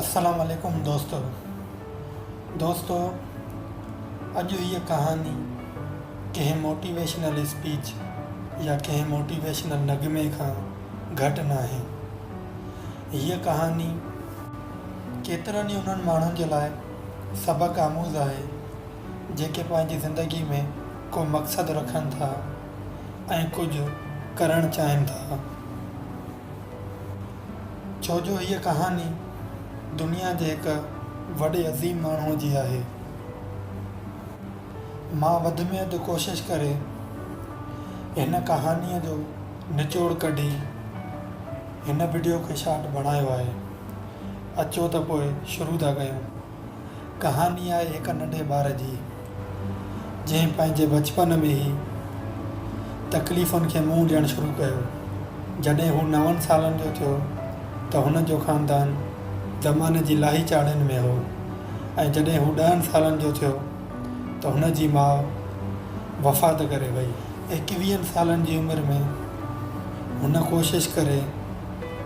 السلام عليڪم دوستو دوستو اڄ هيء ڪهاڻي ڪنهن موٽيويشنل اسپيچ يا ڪنهن موٽيويشنل نغمي کان گهٽ ناهي. هيء ڪهاڻي ڪيترن ئي انهن ماڻهن جي لاء سبق آموز آهي جيڪي پنهنجي زندگي ۾ ڪو مقصد رکن ٿا ۽ ڪجهه ڪرڻ چاهين ٿا. ڇو جو هيء ڪهاڻي دنيا جي هڪ وڏي عظيم ماڻهوء جي آهي. مان وڌ ۾ وڌ ڪوشش ڪري هن ڪهاڻيء جو نچوڙ ڪڍي هن وڊيو کي شارٽ بڻايو آهي. اچو ته پوء شروع ٿا ڪيون. ڪهاڻي آهي هڪ ننڍي ٻار جي، جنهن پنهنجي بچپن ۾ ئي تڪليفن کي منهن ڏيڻ شروع ڪيو. جڏهن هو نون سالن جو ٿيو ته هن جو خاندان زماني جي لاهي چاڙهين ۾ هو ۽ جڏهن هو ڏهن سالن جو ٿيو ته هن جي ماء وفات ڪري وئي. ايڪويهن سالن جي عمر ۾ هن ڪوشش ڪري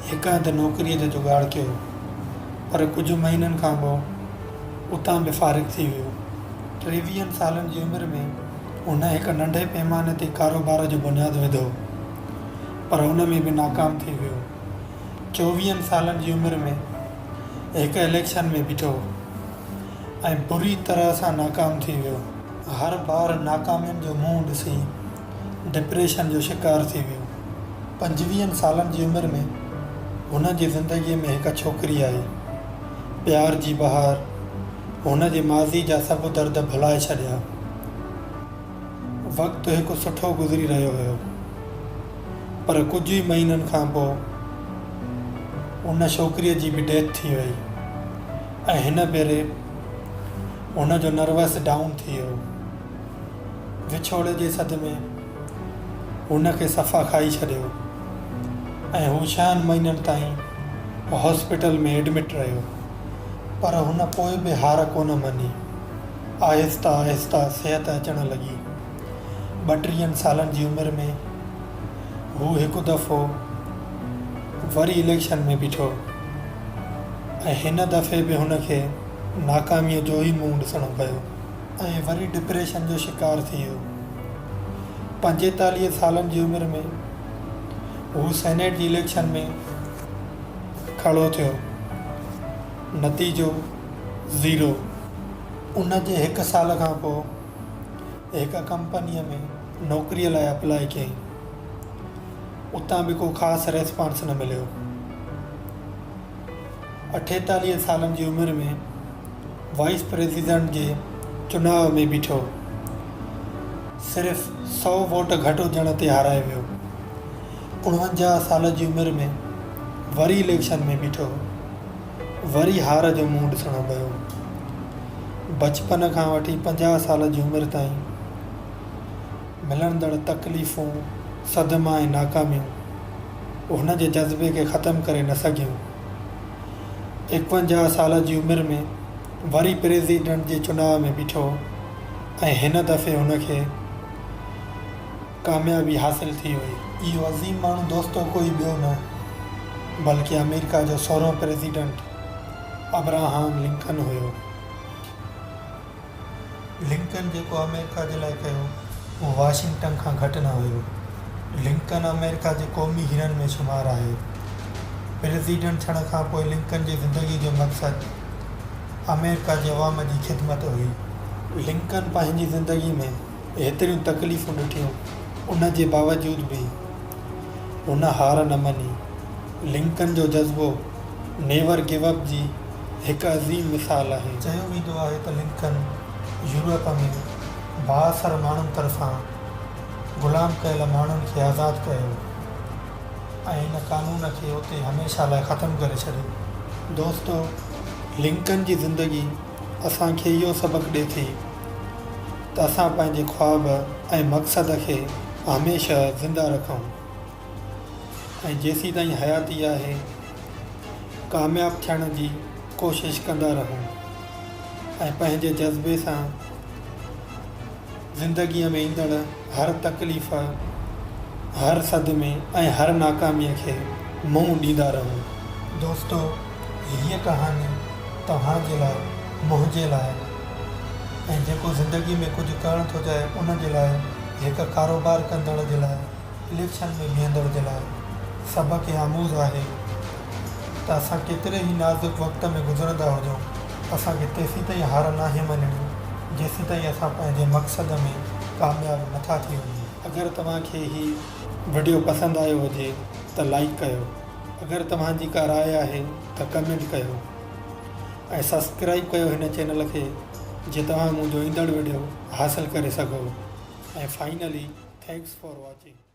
هڪ هنڌ نوڪريء جو جڳاڙ ڪيو، پر ڪجهه مهينن کان پوء اتان به فارغ ٿي ويو. ٽيويهن سالن جي عمر ۾ هن هڪ ننڍي پيماني تي ڪاروبار جو بنياد وڌو، پر ان ۾ به ناڪام ٿي ويو. چوويهن سالن جي عمر ۾ هڪ اليڪشن ۾ بيٺو ۽ بري طرح سان ناڪام ٿي ويو. هر بار ناڪامين جو منهن ڏسي ڊپريشن جو شڪار ٿي ويو. پنجويهن سالن جي عمر ۾ هن جي زندگيء ۾ هڪ ڇوڪري آئي. پيار جي بهار هن جي ماضي جا سڀ درد ڀلائي ڇڏيا. وقت هڪ سٺو گذري رهيو هيو. پر ڪجهه ئي مهينن کان پوء ان ڇوڪريء جي به ڊيٿ ٿي وئي ۽ هن ڀيري هن جو نروس ڊائون ٿي ويو. وڇوڙي جي صدمي هن کي صفا کائي ڇڏيو ۽ هو ڇهن مهينن تائين هاسپيٽل ۾ ايڊمٽ رهيو. پر هن پوء به هار ڪونه مڃي. آهسته آهسته صحت اچڻ لڳي. ٻٽيهن سالن جي عمر ۾ هو هڪ دفعو وري اليڪشن ۾ بيٺو ۽ هن دفعي به هن کي ناڪاميء جو ئي منهن ڏسڻو پيو. ۽ وري ڊپريشن جو شڪار ٿي ويو. پنجيتاليهه سالن جي عمر ۾ هو سينيٽ جي اليڪشن ۾ کڙو ٿيو. نتيجو زيرو. ان جي هڪ سال کان پوء هڪ ڪمپنيء ۾ نوڪريء لاء اپلاء ڪيائين. اتان به ڪو خاص ريسپانس نه مليو. اٺيتاليهه سالن جي عمر ۾ وائيس پريزيڊنٽ جي چناء ۾ بيٺو. صرف سئو ووٽ گهٽ هجڻ تي هارائي ويو. اڻونجاهه سال جي عمر ۾ وري اليڪشن ۾ بيٺو. وري هار جو منهن ڏسڻو پيو. بچپن کان وٺي پنجاهه سال جي عمر تائين ملندڙ تڪليفون، صدما ۽ ناڪاميون هن جي جذبي کي ختم ڪري نه سگهيون. ايڪونجاهه سال جي عمر ۾ وري پريزيڊنٽ جي چناء ۾ بيٺو ۽ هن دفعي هن کي ڪاميابي حاصل ٿي وئي. اهو عظيم ماڻهو دوستو ڪوئي ٻيو نه بلڪه آمريڪا جو سورهون پريزيڊنٽ ابراهام لنڪن هيو. لنڪن جيڪو آمريڪا جي لاء ڪيو اهو واشنگٽن کان گهٽ نه هيو. لنڪن آمريڪا جي قومي هيرن ۾ شمار آهي. پريزيڊنٽ ٿيڻ کان پوء لنڪن جي زندگي جو مقصد آمريڪا جي عوام جي خدمت هئي. لنڪن پنهنجي زندگي ۾ هيتريون تڪليفون ڏٺيون ان جي باوجود به هن هار نه مڃي. لنڪن جو جذبو نيور گيو اپ جي هڪ عظيم مثال آهي. چيو ويندو آهي ته لنڪن يورپ ۾ بااثر ماڻهن طرفان غلام ڪيل ماڻهن کي آزاد ڪيو ۽ ان قانون کي اتي هميشه لاء ختم ڪري ڇڏيو. دوستو لنڪن جي زندگي اسان کي اهو سبق ڏي ٿي ته اسان پنهنجي خواب ۽ مقصد کي هميشه زنده رکون ۽ جيسيتائين حياتي آهي ڪامياب ٿيڻ جي ڪوشش ڪندا رهون ۽ پنهنجي جذبي سان زندگيء ۾ ايندڙ هر تڪليف، هر صدمي ۽ هر ناڪاميء کي منهن ڏيندا رهون. دوستو! هيء ڪهاڻي توهان جي لاء، منهنجي لاء ۽ جيڪو زندگي ۾ ڪجهه ڪرڻ ٿو چاهي ان جي لاء، هڪ ڪاروبار ڪندڙ جي لاء، اليڪشن ۾ بيهندڙ جي لاء سبق آموز آهي ته اسان ڪيتري ئي نازڪ وقت ۾ گذرندا هجون، اسان کي تيسيتائين هار ناهي مڃڻي جيسيتائين اسان پنهنجي مقصد ۾ ڪامياب نٿا ٿي وڃون. اگر توهان کي هي وڊيو پسند آيو هجي ته لائيڪ ڪيو. اگر توهان جي ڪا راء آهي ته ڪمينٽ ڪيو ۽ سبسڪرائيب ڪيو هن چينل کي جي توهان منهنجو ايندڙ وڊيو حاصل ڪري سگهو ۽ فائنلي thanks for watching.